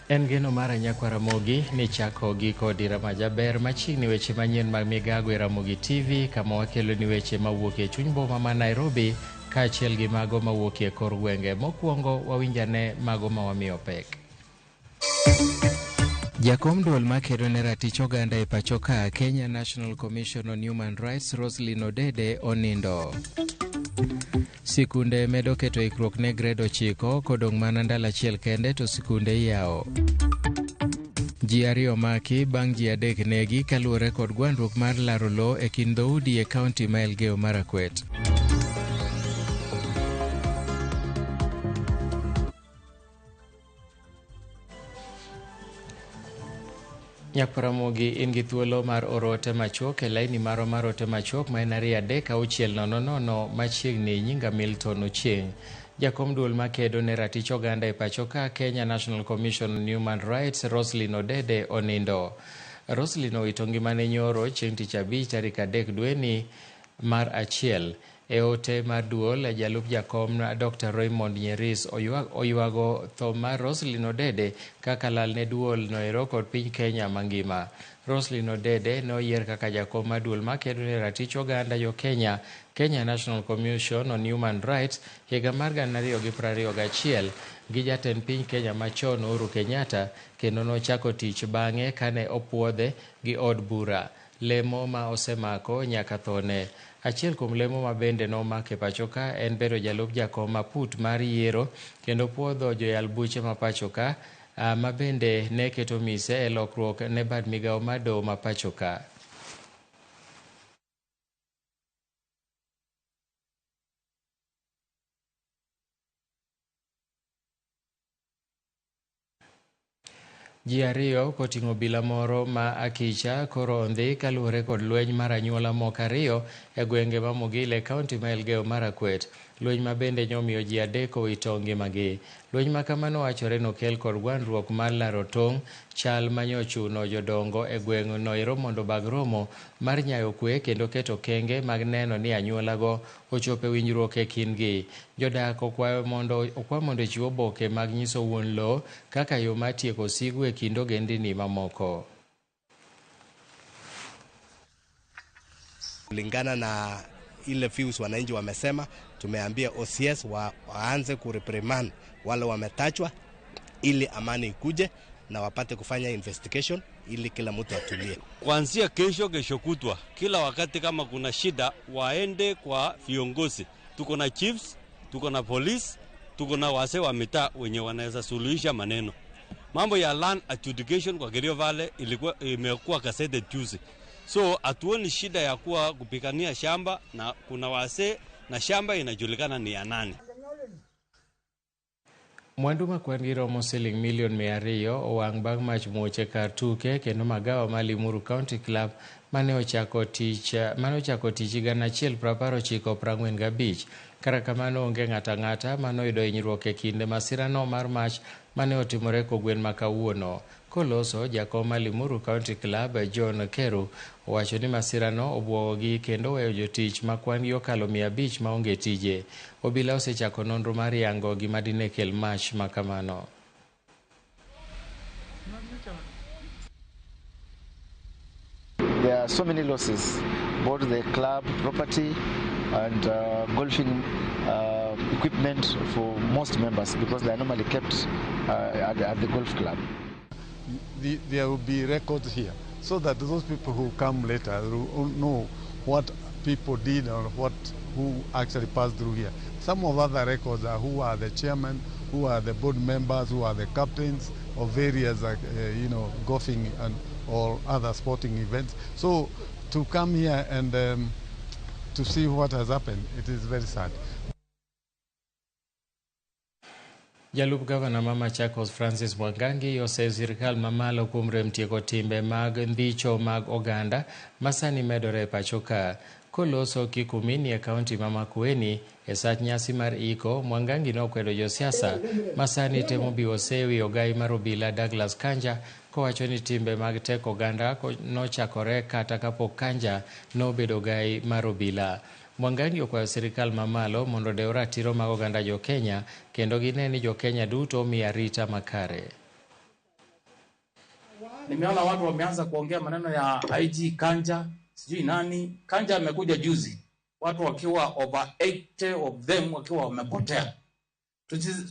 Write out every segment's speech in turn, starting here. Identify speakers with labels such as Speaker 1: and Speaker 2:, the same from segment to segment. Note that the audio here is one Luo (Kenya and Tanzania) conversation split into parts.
Speaker 1: En geno mara nyakwa Ramogi ni chako gi kod Dira Majaber machiegni weche manyien mag migago e Ramogi TV kama wakelo ni weche mawuok e chuny boma ma Nairobi kaachiel gi mago mawuok e kor gwenge. Mokwongo wawinjane mago ma wamiyo pek. Jakom duol makedo ne ratich oganda e pacho ka Kenya National Commission on Human Rights Roslyn Odede onindo. Sikunde medo keto ikruok ne grade 9 kodong' mana ndalo achiel kende to sikunde iyawo. Ji 2 omaki bang' ji 3 negi kaluwore kod gwandruok mar laro lowo e kind dhoudi e kaunti ma Elgeyo Marakwet. Nyakwaramogi in gi thuolo mar oro ote machuok e laini marwa mar ote machuok ma en 23600 machiegni nyinga Milton Ochieng. Jakom duol makedo ne ratich oganda e pacho ka Kenya National Commission on Human Rights Roslyn Odede onindo. Roslyn owito ngimane nyoro chieng' tich abich tarik 3 dweni mar 1. E ote mar duol, jalup jakom Dr. Raymond Nyeris oywago tho mar Roslyn Odede kaka lal ne duol noero kod piny Kenya mangima. Roslyn Odede ne oyier kaka jakom mar duol makedo ne ratich oganda jo Kenya, Kenya National Commission on Human Rights higa mar 2021 gi jatend piny Kenya machon Uhuru Kenyatta kendo nochako tich bang'e kane opuodhe gi od bura. Lemo ma osemako nyaka thone. Achiel kuom lemo ma bende nomako e pacho ka en bedo jalup jakom maput mar yiero kendo puodho joyal buche ma pacho ka ma bende ne keto mise e lokruok ne bad migawo mar doho ma pacho ka. Ji 2 koting'o obila moro ma akicha koro ondhi kaluwore kod lweny mar anyuola moko 2 e gwenge ma Mogile e kaunti ma Elgeyo Marakwet. Lweny ma bende nyomiyo ji 3 owito ngimagi. Lweny ma kamano wachore nokel kod gwandruok mar laro tong' chal manyochuno jodongo e gweng' noero mondo bag romo mar nyayo kwe kendo keto kenge mag neno ni anyuolago ochopo e winjruok e kindgi. Jodak okwa mondo ochiw oboke mag nyiso wuon lowo kaka yo mar tieko sigu e kind ogendini mamoko.
Speaker 2: Kulingana na ile views wananchi wamesema, tumeambia OCS waanze kureprimand wale wametachwa ili amani ikuje na wapate kufanya investigation ili kila mtu atulie.
Speaker 3: Kuanzia kesho, kesho kutwa, kila wakati kama kuna shida waende kwa viongozi. Tuko na chiefs, tuko na police, tuko na wazee wa mitaa wenye wanaweza suluhisha maneno. Mambo ya land adjudication kwa Kerio Valley imekuwa gazetted juzi. So hatuoni shida ya kuwa kupigania shamba na kuna wazee na shamba inajulikana ni ya nani.
Speaker 1: Mwandu ma kwan gi romo siling milion 200 owang' bang' mach muoch e kar tuke kendo magawa ma Limuru County Club mane ochako tich 1945. Kata kamano onge ng'ato ang'ata manoyudo hinyruok e kinde masirano mar mach mane otimore kogwen ma kawuono. Koloso, jakom ma Limuru County Club John Keru owacho ni masirano obwogogi kendo weyo jotich ma kwan gi okalo 500 maonge tije. Obila osechako nonro mar yango gima dine kel mach ma kamano.
Speaker 4: There are so many losses, both the club property and golfing equipment for most members because they are normally kept at the golf club.
Speaker 5: There will be records here so that those people who come later will know what people did or who actually passed through here. Some of other records are who are the chairman, who are the board members, who are the captains of various golfing and or other sporting events. So to come here and to see what has happened, it is very sad.
Speaker 1: Jalup gavana ma Machakos Francis Mwangangi oseyo sirikal mamalo kuom rem tieko timbe mag ndhicho mag oganda masani medore e pacho ka. Koloso Kikumini e kaunti ma Makueni e sach nyasi mar iko, Mwangangi nokwedo josiasa masani temo biwo sewi ogai mar obila Douglas Kanja kowacho ni timbe mag teko oganda nochakore kata kapok Kanja nobedo ogai mar obila. Mwangangi okwayo sirikal mamalo mondo odew ratiro mag oganda jo Kenya kendo gine ni jo Kenya duto omi arita makare.
Speaker 6: Nimeona watu wameanza kuongea maneno ya IG Kanja, sijui nani. Kanja amekuja juzi, watu wakiwa over 80 of them wakiwa wamepotea.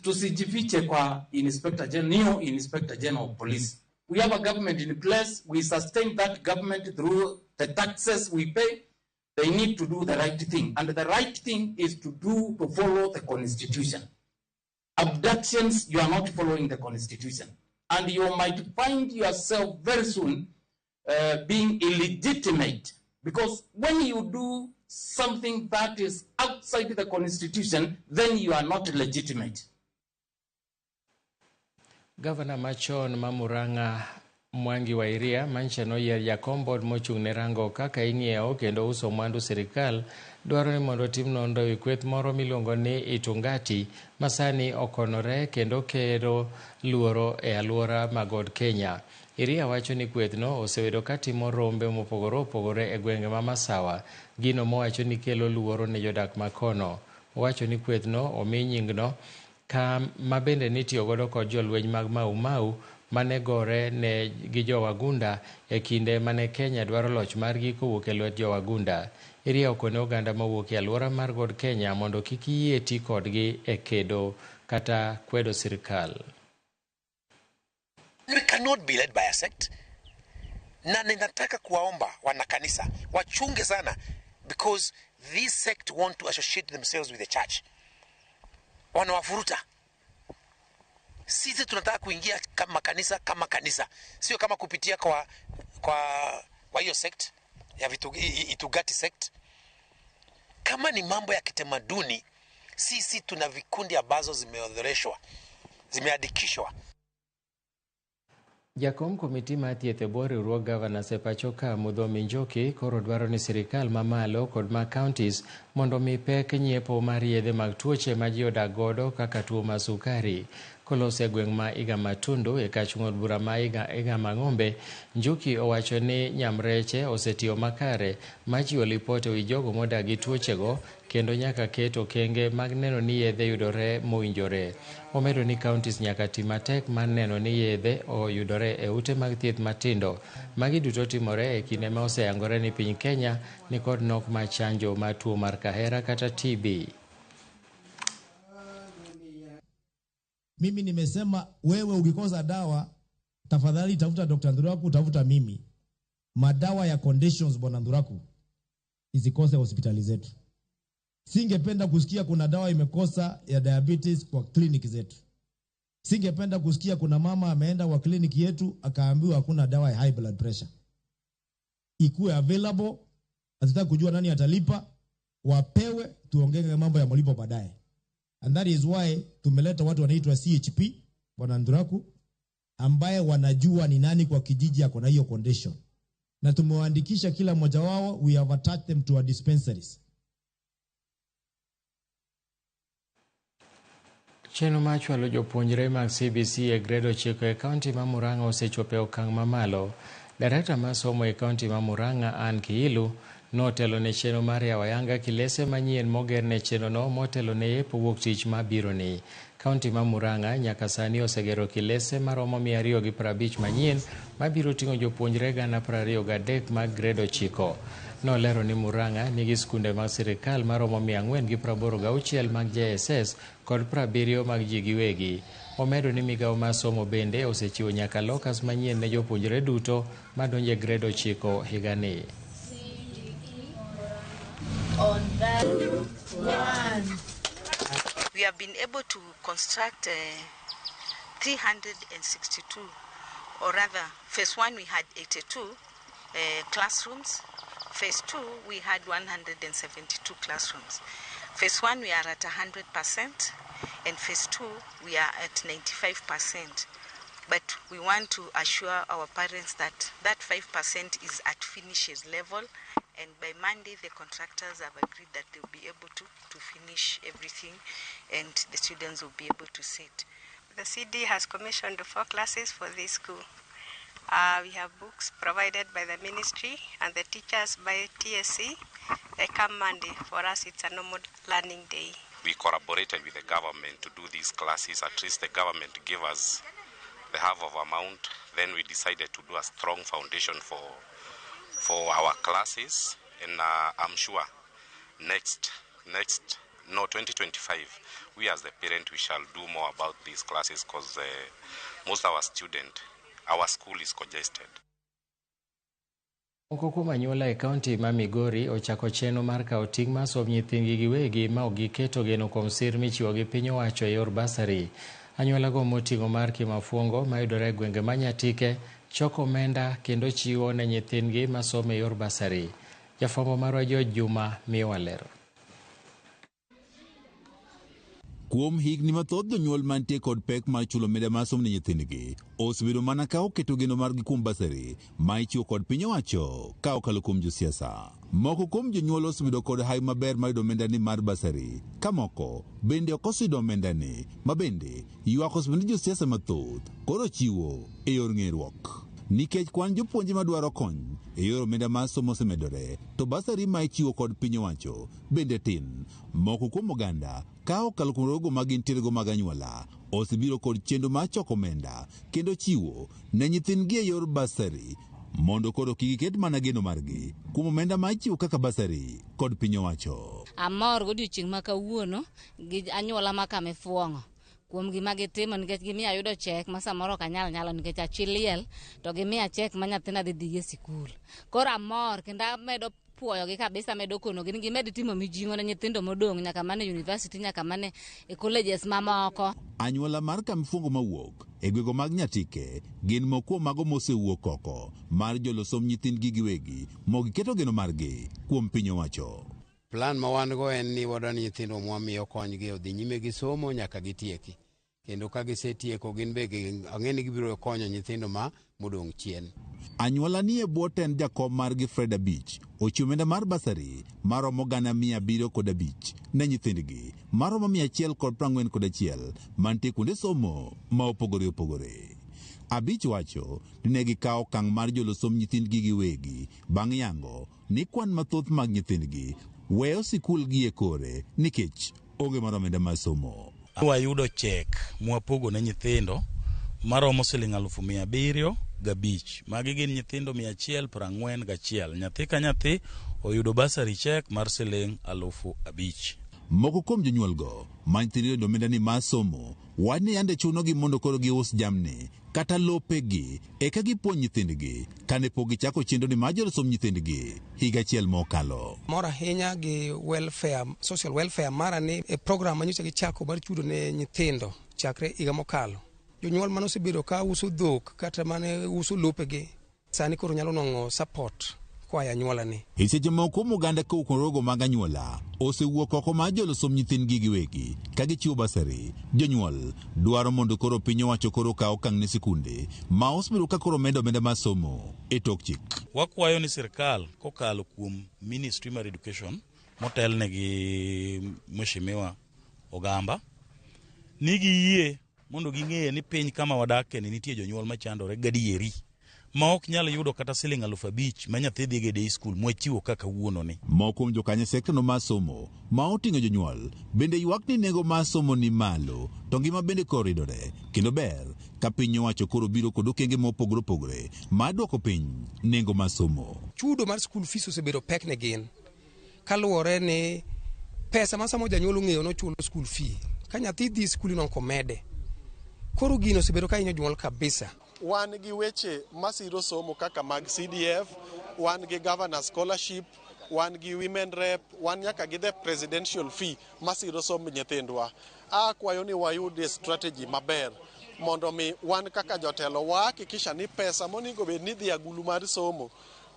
Speaker 6: Tusijifiche kwa Inspector General, new Inspector General of Police. We have a government in place. We sustain that government through the taxes we pay. They need to do the right thing. And the right thing is to follow the Constitution. Abductions, you are not following the Constitution. And you might find yourself very soon being illegitimate. Because when you do something that is outside the Constitution, then you are not legitimate.
Speaker 1: Governor machon ma Murang'a Mwangi wa Iria mancha noyier jakom board mochung' ne rango kaka ing'iewo kendo uso mwandu sirikal dwaro ni mondo otim nonro ewi kweth moro miluongo ni Itungati ma sani okonore kendo kelo luoro e alwora ma God Kenya. Iria wacho ni kwethno osebedo katimo rombe mopogore opogore e gwenge ma Masawa, gino mowacho ni kelo luoro ne jodak makono. Owacho ni kwethno omi nyingno ma bende nitiyo godo kod jolweny mag Mau Mau mane gore ne gi jowagunda e kinde mane Kenya dwaro loch margi kowuok e lwet jowagunda. Iria okone oganda mawuok e alwora mar God Kenya mondo kik yie ti kodgi e kedo kata kwedo sirikal.
Speaker 7: We cannot be led by a sect. Na ninataka kuwaomba wanakanisa wachunge sana, because this sect want to associate themselves with the church. Wanawafuruta. Sisi tunataka kuingia kama kanisa, sio kama kupitia kwa hiyo sect ya Itugati sect. Kama ni mambo ya kitamaduni, sisi tuna vikundi ambazo zimeodhoreshwa, zimeandikishwa.
Speaker 1: Jakom komiti mar thieth e bwo riwruog Governors e pacho ka Muthomi Njoki koro dwaro ni sirikal mamalo kod mag counties mondo mi pek nyiepo mar yedhe mag tuoche ma ji odak godo kaka tuo mar sukari. Kolose e gweng' ma Igamatundu e kach ng'od bura ma Igamang'ombe, Njoki owacho ni nyamreche osetiyo makare ma chiwo lipot ewi jogo modak gi tuochego kendo nyaka ket okenge mag neno ni yedhe yudore mowinjore. Omedo ni counties nyaka ti matek mar neno ni yedhe oyudore e ute mag thieth matindo. Magi duto timore e kinde ma oseyangore ni piny Kenya nikod nok mar chanjo mar tuo mar kahera kata TB.
Speaker 8: Mimi nimesema wewe ukikosa dawa tafadhali tafuta Dr. Nduraku, tafuta mimi. Madawa ya conditions bwana Nduraku isikose hospitali zetu. Singependa kusikia kuna dawa imekosa ya diabetes kwa kliniki zetu. Singependa kusikia kuna mama ameenda kwa kliniki yetu akaambiwa hakuna dawa ya high blood pressure. Ikuwe available, hatutaki kujua nani atalipa, wapewe, tuongee mambo ya malipo baadaye. And that is why tumeleta watu wanaitwa CHP, bwana Nduraku, ambaye wanajua ni nani kwa kijiji ako na hiyo condition. Na tumewaandikisha kila mmoja wao, we have attached them to our dispensaries.
Speaker 1: Chenro mar chwalo jopuonjre mag CBC e grade 9 e kaunti ma Murang'a osechopo e okang' mamalo. Darekta mar somo e kaunti ma Murang'a, Ann Kiilu, notelo ne chenro mar yawo ayanga kilese manyien moger ne chenrono motelo ne yepo wuok tich mabironi. Kaunti ma Murang'a nyaka sani osegero kilese maromo 250 manyien mabiro ting'o jopuonjre 23,000 mag grade 9. Nolero ni Murang'a nigi skunde mag sirikal maromo 486 mag JSS kod 70 mag ji giwegi. Omedo ni migawo mar somo bende osechiwo nyaka lokas manyien ne jopuonjre duto madonjo e grade 9 higani.
Speaker 9: On that one.
Speaker 10: We have been able to construct 362, or rather, phase 1 we had 82 classrooms. Phase 2 we had 172 classrooms. Phase 1 we are at 100%, and phase 2 we are at 95%. But we want to assure our parents that that 5% is at finishes level, and by Monday the contractors have agreed that they'll be able to finish everything and the students will be able to sit.
Speaker 11: The CD has commissioned 4 classes for this school. We have books provided by the ministry and the teachers by TSC. They come Monday. For us, it's a normal learning day.
Speaker 12: We collaborated with the government to do these classes. At least the government gave us the half of amount. Then we decided to do a strong foundation for our classes, and I'm sure next next no 2025, we as the parent, we shall do more about these classes, because most our student, our school is congested.
Speaker 1: Moko kuom anyuola e kaunti ma Migori ochako chenro mar kawo ting' mar somb nyithindgi giwegi ma ok giketo geno kuom sir michiwo gi piny owacho e yor bursary. Anyuolago moting'o mar Kimafuongo mayudore e gwenge ma Nyatike choko omenda kendo chiwo ne nyithindgi masomo e yor bursary. Jafwambo marwa George Juma miyowa ler.
Speaker 13: Kuom higni mathoth, jonyuol mantie kod pek mar chulo omenda mar somo ne nyithindgi osebedo mana ka oketo geno margi kuom bursary ma ichiwo kod piny owacho ka okalo kuom josiasa. Moko kuom jonyuol osebedo kod hawi maber mar yudo omenda ni mar bursary, ka moko bende ok oseyudo omenda ni, ma bende ywak osebedo ni josiasa mathoth koro chiwo e yor ng'eruok. Nikech kwan jopuonje madwaro kony e yor omenda mar somo osemedore, to bursary ma ichiwo kod piny owacho bende tin. Moko kuom oganda ka okalo kuom rogo ma gintierego mag anyuola osebiro kod chenro mar choko omenda kendo chiwo ne nyithindgi e yor bursary mondo koro kik giket mana geno margi kuom omenda ma ichiwo kaka bursary kod piny owacho.
Speaker 14: Amor godiochieng' ma kawuono gi anyuola ma Kamifuong'o kuom gima gitimo, nikech gimiyo ayudo cheque ma samoro ok anyal nyalo nikech achi liel, to gimiya cheque ma nyathina dhi dhiye sikul. Koro amor kendo amedo puoyogi kabisa, amedo konogi ni gimed timo mijing'o ne nyithindo modong' nyaka mane university, nyaka mane e colleges mamoko.
Speaker 13: Anyuola mar Kamifuongo mawuok e gwego mag Nyatike gin moko kuom mago mosewuok oko mar jolo somb nyithindgi giwegi mok giketo geno margi kuom piny owacho.
Speaker 15: Plan ma wan go en ni wadwa ni nyithindwa mwamiyo konygi odhi nyime gi somo nyaka gitieki, kendo ka gisetieko gin be ang'e ni gibiro konyo nyithindo ma modong' chien.
Speaker 13: Anyuola ni e bwo tend jakom margi Fred Abich ochiwo omenda mar bursary maromo 705,000 ne nyithindgi maromo 141 mantie kuonde somo ma opogore opogore. Abich wacho ni ne gikawo okang' mar jolo somb nyithindgi giwegi bang' yango ni kwan mathoth mag nyithindgi weyo sikul gi e kore nikech onge mar omenda mar somo.
Speaker 16: Wayudo cheque mwapogo ne nyithindo maromo siling 705,000. Magi gin nyithindo 141. Nyathi ka nyathi oyudo bursary cheque mar siling 5,000.
Speaker 13: Moko kuom jonyuolgo ma nyithindgi oyudo omenda ni mar somo wach ni yande chunogi mondo koro gius jamni kata lopegi eka gipuonj nyithindgi kane pok gichako chenro ni mar jolo somb nyithindgi higa achiel mokalo.
Speaker 17: Mor ahinya gi welfare, social welfare mara ni e program manyocha gichako mar chudo ne nyithindo chakre higa mokalo. Jonyuol mane osebedo ka uso dhok kata mane uso lopegi sani koro nyalo nwang'o support koa e anyuola ni.
Speaker 13: E seche moko kuom oganda kowuok kuom rogo mag anyuola osewuok oko mar jolo somb nyithindgi giwegi ka gichiwo bursary. Jonyuol dwaro mondo koro piny owacho koro okaw okang' ne sikunde ma osebedo ka koro medo omenda mar somo e tok chik.
Speaker 16: Wakwayo ni sirkal kokalo kuom Ministry mar Education motelne gi Mheshimiwa Ogamba ni giyie mondo ging'e ni piny kama wadake ni nitie jonyuol machandore gadieri ma ok nyal yudo kata siling 5,000 ma nyathi dhi godo e skul mwachiwo kaka wuono ni.
Speaker 13: Moko kuom jokanyo sekta no mar somo ma oting'o jonyuol bende ywak ni nengo mar somo ni malo to ngima bende koro ridore kendo ber ka piny owacho koro biro kod okenge mopogore opogore mar duoko piny nengo mar somo.
Speaker 17: Chudo mar school fees osebedo pek ne gin kaluwore ni pesa ma samo janyuol ong'eyo nochulo school fee, ka nyathi dhi skul inwang'o komede. Koro gino osebedo ka hinyo jonyuol kabisa.
Speaker 18: Wan gi weche masiro somo kaka mag CDF, wan gi governor scholarship, wan gi women rep, wan nyaka gi the presidential fee masiro somb nyithindwa. Akwayo ni wayud strategy maber mondo mi wan kaka jotelo wahakikisha ni pesa monego bed ni dhi agulu mar somo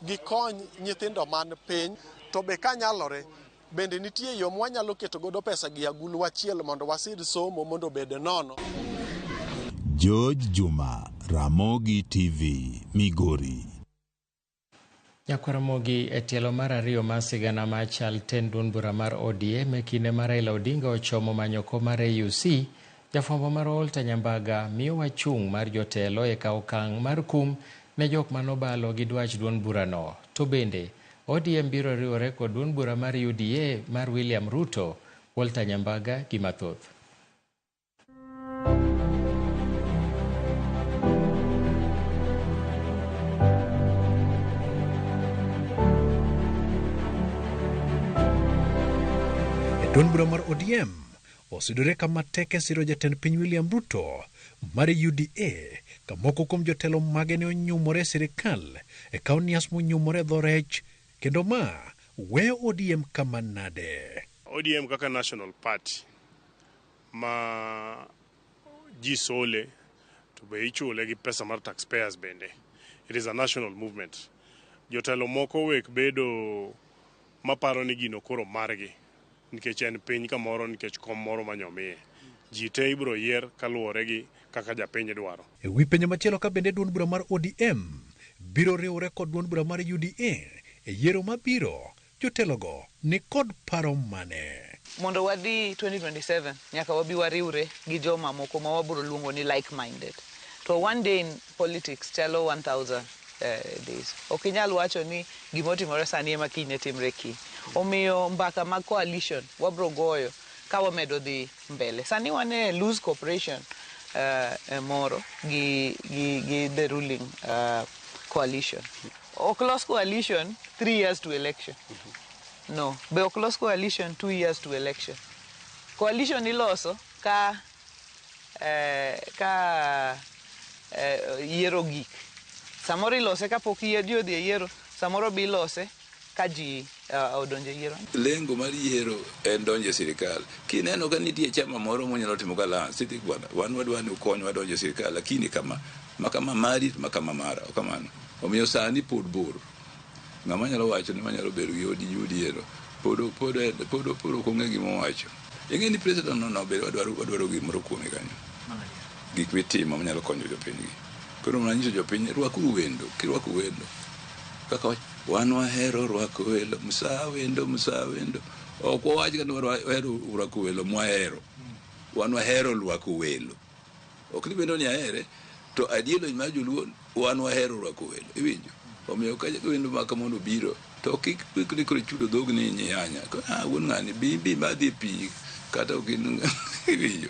Speaker 18: gikony nyithindo man piny, to be kanyalore bende nitie yo mwanyalo keto godo pesa gi agulu achiel mondo wasir somo mondo obed nono.
Speaker 13: George Juma, Ramogi TV, Migori.
Speaker 1: Nyakwaramogi e tielo mar ariyo mar sigana mar chal tend duond bura mar ODM e kinde ma Raila Odinga ochomo manyo kom mar AUC, jafwambo mar Walter Nyambaga miyowa chung' mar jotelo e kawo okang' mar kum ne jok manobalo gi dwach duond burano. To bende ODM biro riwore kod duond bura mar UDA mar William Ruto. Walter Nyambaga gi mathoth.
Speaker 19: Duond bura mar ODM osudore kama tek e siro jatend piny William Ruto mar UDA ka moko kuom jotelo mage ne onyumore e sirikal e kaw nias monyumore dho rech kendo ma weyo ODM kama nade.
Speaker 20: ODM kaka national party ma ji sole to be ichule gi pesa mar taxpayers bende. It is a national movement. Jotelo moko wek bedo maparo ni gino koro margi nikech en piny kamoro nikech kom moro manyomiye. Ji te ibiro yier kaluwore gi kaka japiny dwaro.
Speaker 19: E wi penjo machielo ka bende duond bura mar ODM biro riwore kod duond bura mar UDA e yiero mabiro, jotelogo ni kod paro mane?
Speaker 21: Mondo wadhi 2027 nyaka wabi wariwre gi joma moko ma wabiro luongo ni like minded. To one day in politics chalo 1000 days. Ok inyal wacho ni gimotimore sani ema kiny ne timre kiny. Omiyo mbaka mag coalition wabiro goyo ka wamedo dhi mbele. Sani wan e loose cooperation moro gi the ruling coalition. Ok los coalition 3 years to election. No, be ok los coalition 2 years to election. Coalition iloso ka yiero gik. Samoro ilose kapok ji odhi e yiero, samoro be ilose ka ji odonjo e yiero.
Speaker 22: Lengo mar yiero en donjo e sirikal. Kineno ka nitie chama moro monyalo timo alliance, tidhi bwana, wan wadwa ni ukonywa donjo e sirikal, lakini kama, ma kama mari, ma kama mara, ok kamano. Omiyo sani pod bor. Ng'ama nyalo wacho ni manyalo bedo gi UDA no, pod ok ong'e gima owacho. Ing'e ni president no nobedo wadwaro gimoro kuome kanyo. Gik mitimo manyalo konyo jopiny gi. Koro manyiso jopiny, rwakuru wendo, kirwako wendo. Kaka wach, wan wahero rwako welo, msa wendo, msa wendo. Ok wawach ka ni wahero rwako welo mwahero. Wan wahero rwako welo. Ok ni wendo ni ahere, to adier mar joluo wan wahero rwako welo. Iwinjo? Omiyo ka wendo ma kamano obiro, to kik ni koro ichudo dhogni nyanya. Ah, wuon ng'ani bi bi madhi pi kata ok in iwinjo.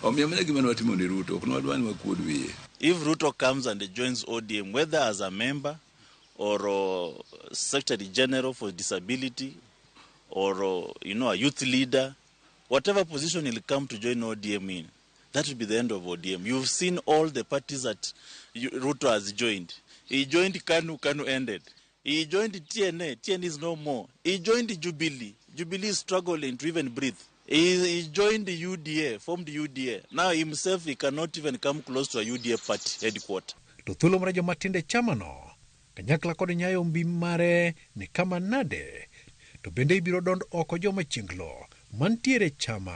Speaker 22: Omiyo mano e gima ne watimo ne Ruto, ok ne wadwa ni wakuod wiye.
Speaker 16: If Ruto comes and joins ODM, whether as a member or Secretary General for Disability or a youth leader, whatever position he'll come to join ODM in, that will be the end of ODM. You've seen all the parties that Ruto has joined. He joined KANU, KANU ended. He joined TNA, TNA is no more. He joined Jubilee, Jubilee is struggling to even breathe. He joined the UDA, formed UDA. Now himself, he cannot even come close to a UDA party headquarters.
Speaker 19: To thuolo mar joma tindo e chamano kanyakla kod nyayo mbi mare ni kama nade to bende ibiro dond oko joma chienglo mantiere chama.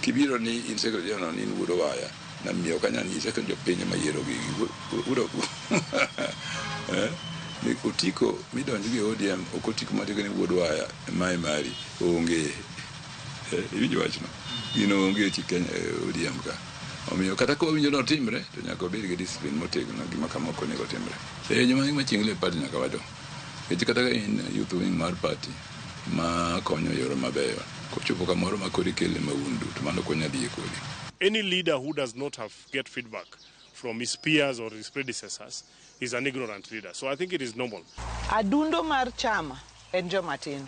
Speaker 22: Kibiro ni in secretary general ni in wuod Owaya, na miyo ok anyal nyise ka jopiny ema yiero gigi. Wuod eh? Ni otiko midonjo gi ODM ok otiko matiko ni wuod Waya mae mari onge. Eh, iwinjo wachno? Gino onge e Kenya ODM ka. Omiyo kata ka wawinjo ni otimre to nyaka wabed gi discipline motegno gima kama ok onego timre. Eh, joma machiegni e party nyaka wado. Nikech kata ka in youth wing mar party ma konyo e yore mabeyo, kochopo kamoro ma koro ikele maundu to mano ok wanyal yie kodi.
Speaker 20: Any leader who does not have get feedback from his peers or his predecessors is an ignorant leader. So I think it is normal.
Speaker 21: Adundo mar chama en joma tindo.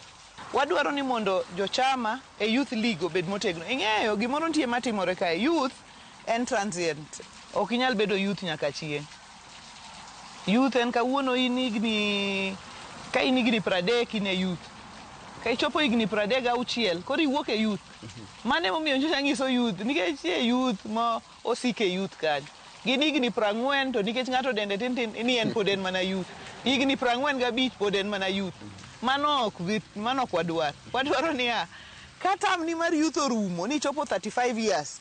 Speaker 21: Wadwaro ni mondo jochama e youth league obed motegno. Ing'eyo gimoro nitie matimore kae. Youth en transient. Ok inyal bedo youth nyaka chieng'. Youth en kawuono in higni ka in higni 30 in e youth. Ka ichopo higni 36 koro iwuok e youth. Mano emomiyo nyocha anyiso youth nikech nitie youth ma osiko e youth kanyo. Gin higni 40 to nikech ng'ato dende tin tin ni en pod en mana youth. Higni 45 pod en mana youth. Mano ok dhi, mano ok wadwar. Wadwaro niya, ka term ni mar youth orumo ni ichopo 35 years,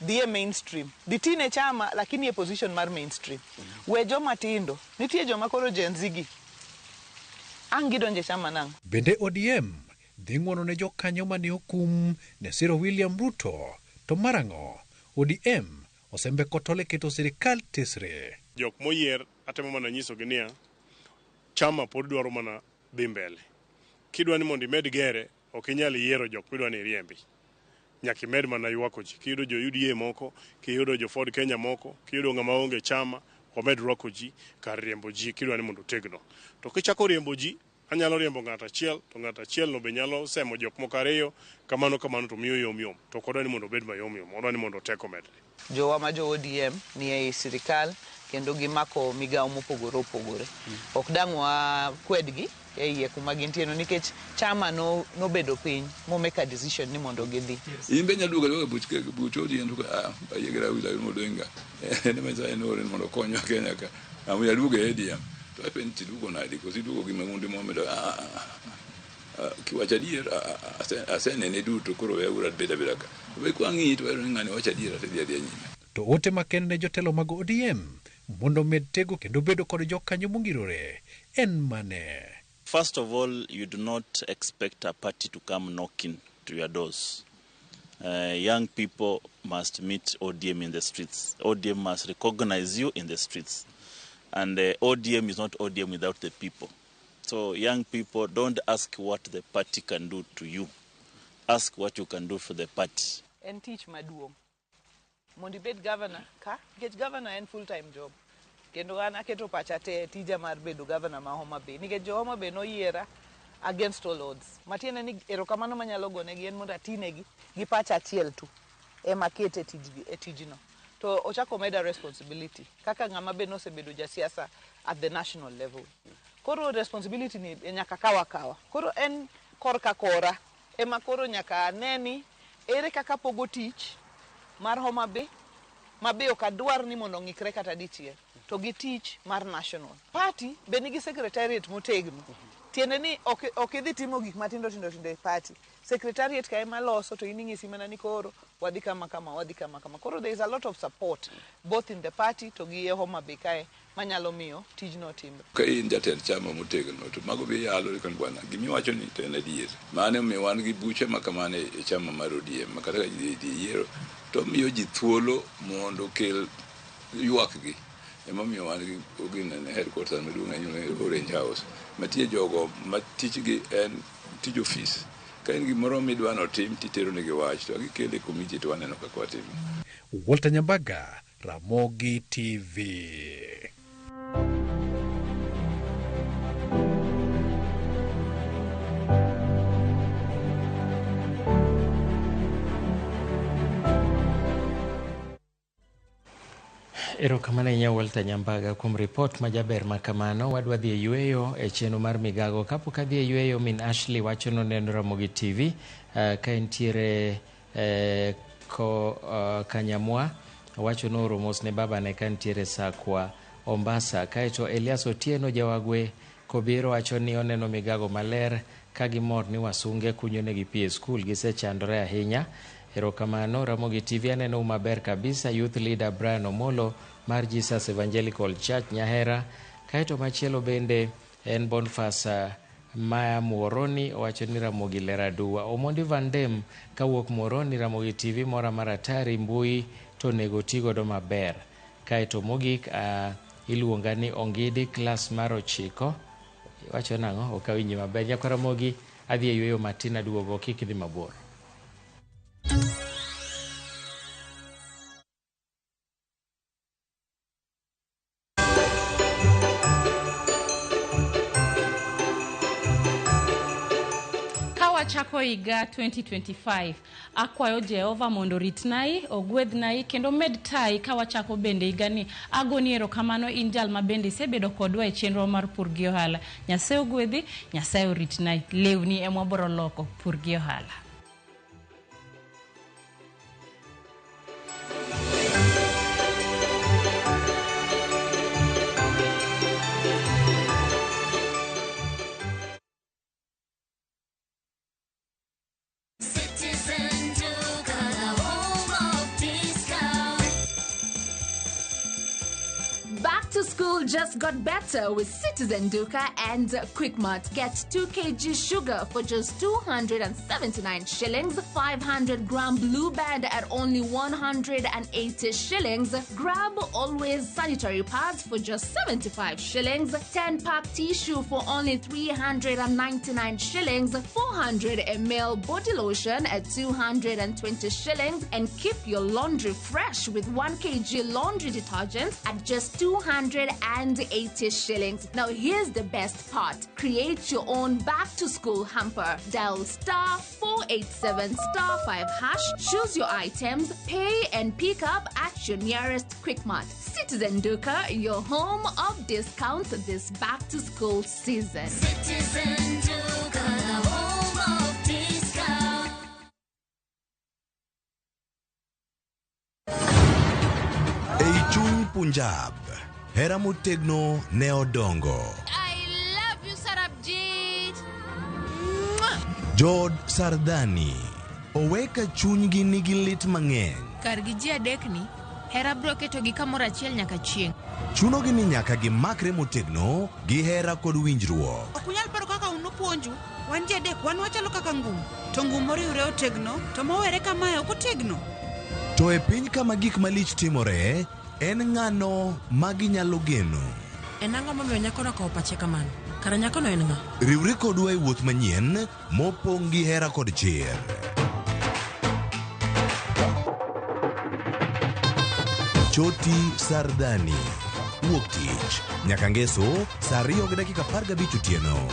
Speaker 21: dhi e mainstream. Dhi tine chama lakini e position mar mainstream. We joma tindo, nitie joma koro Gen Z gi. Ang' gidonjo e chama nang'o?
Speaker 19: Bende ODM dhi ng'uono ne jokanyo mane okum ne siro William Ruto to marang'o ODM osembeko tol e keto sirikal tesre.
Speaker 20: Jok moyier atemo mana nyisogi niya, chama pod dwaro mana dhi mbele. Kidwa ni mondo imed gere, ok inyal yiero jok midwa ni iriembi. Nyaka imed mana ywako ji. Kiyudo jo UDA moko, kiyudo jo Ford Kenya moko, kiyudo ng'ama onge chama, wamed rwako ji kar riembo ji kidwa ni mondo otegno. To kichako riembo ji, Anyalo riembo ng'ato achiel to ng'ato achiel no be nyalo semo jok moko ariyo kamano kamano to miyo yom yom. To ok odwa ni mondo obed mayom yom, odwa ni mondo teko omedre.
Speaker 21: Jowa ma jo ODM ni ei sirikal kendo gimako migawo mopogore opogore. Ok dang' wakwedgi e iye kuma gintie no nikech chama no nobedo piny mo make a decision ni mondo gidhi.
Speaker 22: In be inyalo duogo aduoga e buch ODM to ah, ayie gi Raila Odinga. En ema Nyasaye noore ni mondo okonywa Kenya ka. Amoyo aduogo e ODM. To apenji to iduogo nadi? Koso iduogo gi maundu momedo? Ah, ah, ah, kiwacho adier, asenene duto koro weuru abed abeda ka. Be kwang'iyi to wayudo ni ng'ani wacho adier to idhi adhiya nyime.
Speaker 19: To ote makende ne jotelo mag ODM mondo omed tego kendo bedo kod jokanyo mongirore en mane?
Speaker 2: First of all, you do not expect a party to come knocking to your doors. Young people must meet ODM in the streets. ODM must recognize you in the streets. And ODM is not ODM without the people. So young people, don't ask what the party can do to you. Ask what you can do for the party.
Speaker 21: En tich maduong' mondo ibed governor ka, nikech governor en full time job. Kendo an aketo pacha te e tija mar bedo governor ma Homa Bay, nikech jo Homa Bay noyiera against all odds. Matiende ni erokamano manyalo gonegi en mondo atinegi gi pacha achiel tu ema akete e tijno. To ochako omeda responsibility kaka ng'ama be nosebedo jasiasa at the national level. Koro responsibility ni nyaka kaw akawa. Koro en korka kora ema koro nyaka ane ni ere kaka apogo tich mar Homa Bay ma be ok adwar ni mondo ong'ikre kata dichiel to gi tich mar national. Party be nigi secretariat motegno. Tiende ni ok idhi timo gik matindo tindo tindo e party. Secretariat ka ema loso to in ing'isi mana ni koro wadhi kama kama, wadhi kama kama. Koro there is a lot of support both in the party to gi e Homa Bay kae manyalo miyo tijno otimre.
Speaker 22: Ka in jatend chama motegno to mago be iyalo ni bwana gima iwacho ni to en adier. Mano emomiyo wan gi buche ma kamano e chama mar ODM ma kata ka ji dhi e yiero to miyo ji thuolo mondo okel ywakgi. Emomiyo wan gi ginene headquarters maduong' ahinya e Orange House mantie jogo ma tijgi en tij ofis. Ka in gimoro midwa notim titero negi wach to gikele e committee to waneno kaka watimo.
Speaker 19: Walter Nyambaga, Ramogi TV.
Speaker 1: Erokamano ahinya Walter Nyambaga kuom ripot ma jaber ma kamano. Wadwa dhi e yueyo e chenro mar migago. Kapok adhi e yueyo, min Ashley wacho noneno Ramogi TV ka entiere ko Kanyamwa. Owacho nooro mos ne babane ka nitiere Sakwa, Ombasa. Kaeto Elias Otieno Jawagwe Kobiro wacho ni oneno migago maler ka gimor ni wasunge kunyo negi pi e skul. Gisechandore ahinya. Erokamano Ramogi TV aneno maber kabisa. Youth leader Brian Omolo mar Jesus Evangelical Church Nyahera. Kaeto machielo bende en Boniface Maya Muoroni owacho ni Ramogi ler aduwa. Omondi Van Dem kawuok Muoroni Ramogi TV mora mar atari mbui to onego ti godo maber. Kaeto mogik iluonga ni Ongidi klas mar 9. Wacho nang'o? Ok awinji maber. Nyakwa Ramogi adhi e yueyo matin aduogo kik idhi mabor.
Speaker 3: Kawachako higa 2025, akwayo Jehova mondo oritnai, ogwedhnai kendo med tai kawachako bende higani. Agoni erokamano in jal ma bende isebedo kodwa e chenro mar pur gi ohala. Nyasaye ogwedhi, Nyasaye oritnai. Lewni ema wabiro loko pur gi ohala.
Speaker 23: Citizen Duka, the home of discount.
Speaker 24: Back to school just got better with Citizen Duka and Quickmart. Get 2 kg sugar for just 279 shillings, 500 gram blue band at only 180 shillings. Grab Always sanitary pads for just 75 shillings, 10 pack tissue for only 399 shillings, 400 ml body lotion at 220 shillings, and keep your laundry fresh with 1 kg laundry detergent at just 200 280 shillings. Now, here's the best part. Create your own back to school hamper. Dial star 487 star 5 hash, choose your items, pay and pick up at your nearest Quickmart. Citizen Duka, your home of discounts this back to school season.
Speaker 23: Citizen Duka, the home of discount.
Speaker 4: Ei chuny Punjab, hera motegno ne odongo.
Speaker 5: I love you, Sarabjit.
Speaker 4: Jood Sardani owe ka chunygi nigi lit mang'eny.
Speaker 5: Kargi ji adekni, hera biro ketogi kamoro achiel nyaka chieng'.
Speaker 4: Chunogi ni nyaka gimakre motegno gi hera kod winjruok.
Speaker 6: Ok unyal paro kaka un upuonju. Wan ji adek, wan wachalo kaka ngum. To ngum moriwre otegno, to mowere kamae ok otegno.
Speaker 4: To e piny kama gik malich timore, en ng'ano ma ginyalo geno?
Speaker 7: En ang'o momiyo nyakono okawo pache kamano? Kara nyakono en ng'a?
Speaker 4: Riwri kodwa e wuoth manyien mopong' gi hera kod chir. Choti Sardani. Wuok tich nyaka ngeso saa 2:15 otieno.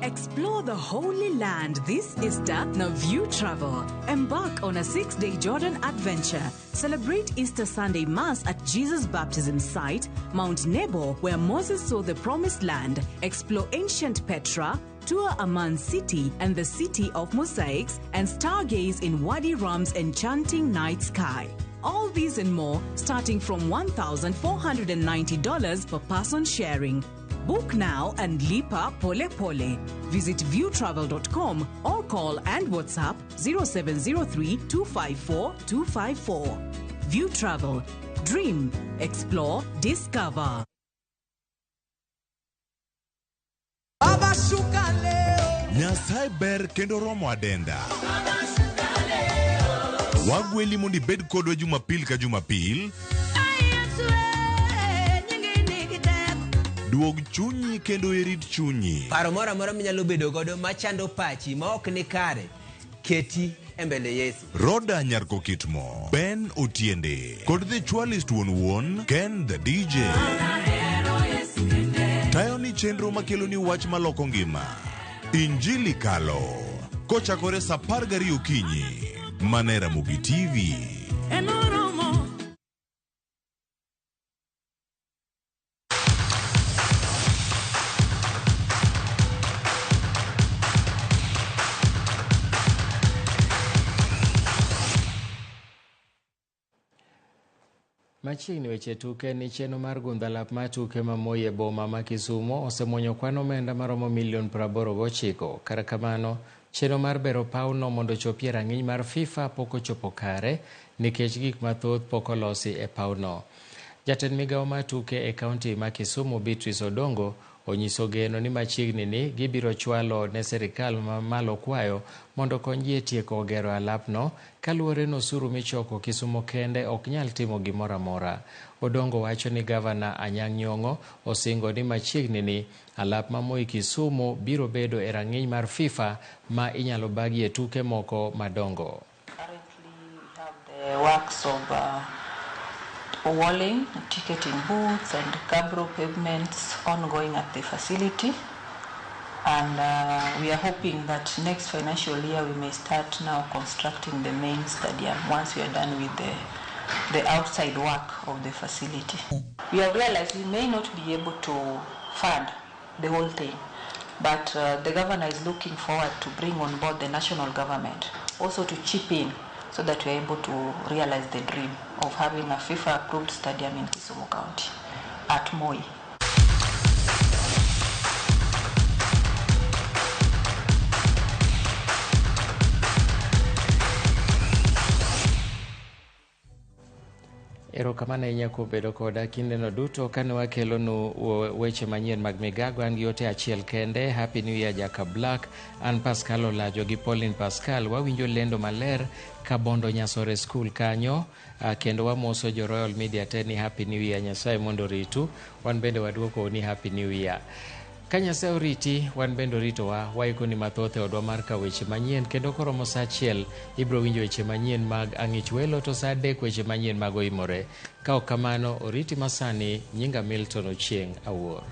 Speaker 25: Explore the Holy Land this Easter, now View Travel. Embark on a 6-day Jordan adventure. Celebrate Easter Sunday Mass at Jesus' baptism site, Mount Nebo, where Moses saw the Promised Land. Explore ancient Petra, tour Amman City and the City of Mosaics, and stargaze in Wadi Rum's enchanting night sky. All these and more starting from $1,490 per person sharing. Book now and lipa pole pole. Visit viewtravel.com or call and WhatsApp 0703 254 254. View Travel. Dream, explore, discover.
Speaker 26: Baba shuka leo.
Speaker 4: Nyasaye ber kendo romo adenda. Wagweli mondo ibed kodwa Jumapil ka Jumapil. Duog chunyi kendo irit chunyi.
Speaker 27: Paro moro amora minyalo bedo godo machando pachi ma ok ni kare, keti e mbele Yesu.
Speaker 4: Roda Nyarkokitmo, Ben Otiende, kod The Chwalist wuon wuon, Ken the DJ. Tayo ni chenro makelo ni wach maloko ngima. Injili Kalo. Kochakore saa 12 okinyi. Mana e Ramogi TV.
Speaker 1: Machiegni weche tuke ni chenro mar gundho alap mar tuke ma Moi e boma ma Kisumu osemuonyo kwan omenda maromo milion 89. Kata kamano, chenro mar bero pawno mondo ochopi e rang'iny mar FIFA pok ochopo kare nikech gik mathoth pok olosi e pawno. Jatend migawo mar tuke e kaunti ma Kisumu Beatrice Odongo onyiso geno ni machiegni ni gibiro chwalo ne sirikal mamalo kwayo mondo okonygi e tieko gero alapno kaluwore ni osuru michoko Kisumu kende ok nyal timo gimoro amora. Odongo wacho ni gavana Anyang' Nyong'o osingo ni machiegni ni alap ma Moi Kisumu biro bedo e rang'iny mar FIFA ma inyalo bagie tuke moko madongo.
Speaker 28: Currently, we have the works of walling, ticketing booths, and cabro pavements ongoing at the facility. And we are hoping that next financial year we may start now constructing the main stadium once we are done with the outside work of the facility. We have realized we may not be able to fund the whole thing, but the governor is looking forward to bring on board the national government also to chip in so that we are able to realize the dream of having a FIFA-approved stadium in Kisumu County at Moi.
Speaker 1: Erokamano ahinya kuom bedo koda kindeno duto kane wakelonu weche manyien mag migago. An gi ote achiel kende. Happy New Year Jaka Black. An Pascal Olajo gi Pauline Pascal. Wawinjo lendo maler ka Bondo Nyasore School kanyo, kendo wamoso jo Royal Media te ni Happy New Year. Nyasaye mondo oritu. Wan bende waduoko ni Happy New Year. Ka Nyasaye oriti, wan bende oritowa, waikoni mathoth e odwa mar kawo weche manyien kendo koromo saa achiel ibiro winjo weche manyien mag Ang'ich Welo to saa adek weche manyien mag Oimore. Ka ok kamano, oriti masani, nyinga Milton Ochieng' Awuor.